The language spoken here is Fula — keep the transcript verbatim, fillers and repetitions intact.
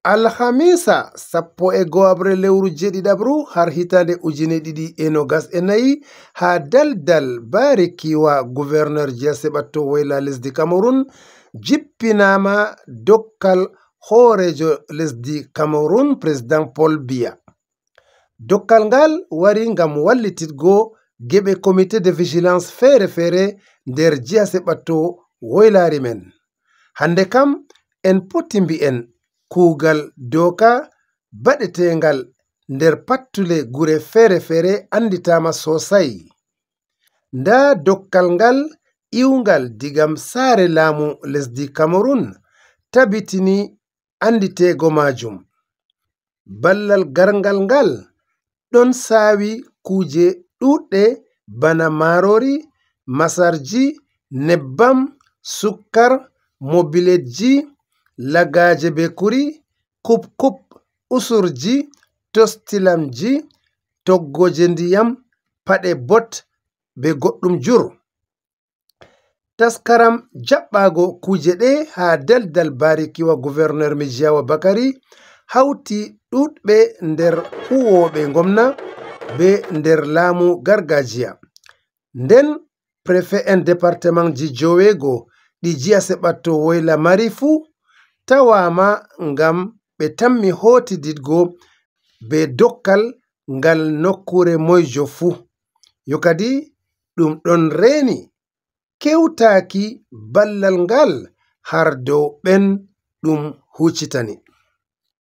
Alhamiisa sappo e go'aɓre lewru jeeɗiɗaɓru har hitaande ujine ɗiɗi e nogas e nayi, haa daldal Baarikiwa, gouverneur Jiyaseɓatto woyla lesdi Kamerun, jippinaama dokkal hooreejo lesdi Kamerun, président Paul Biya. Dokkal ngal wari ngam wallititgo geɓe comité de vigilance feere-feere nder Jiyaseɓatto woylaari men. Hannde kam, en poti mbi'en kuugal dooka baɗeteengal nder pattule gure feere-feere annditaama sosay. Ndaa dokkal ngal iwngal digam saare laamu lesdi Kamerun tabitini annditeego maajum. Ballal garngal ngal ɗon saawi kuuje ɗuuɗɗe bana maaroori, masarji, nebbam, sukkar, mobiletji, lagaaje be kuri, kup-kup, usurji, tostilamji, toggooje ndiyam, paɗe bot, be goɗɗum jur. Taskaram jaɓɓaago kuuje ɗe haa daldal Baarikiwa, gouverneur Mijiyawa Bakari hawti ɗuuɗɓe nder huwooɓe ngomna be nder laamu gargajiya. Nden prefe'en departementji joweego ɗi Jiyaseɓatto woyla mari fuu tawaama ngam ɓe tammi hootididgo be dokkal ngal nokkuure moyjo fuu. Yo kadi ɗum ɗon reeni kewtaaki ballal ngal har dow ɓen ɗum huucitani.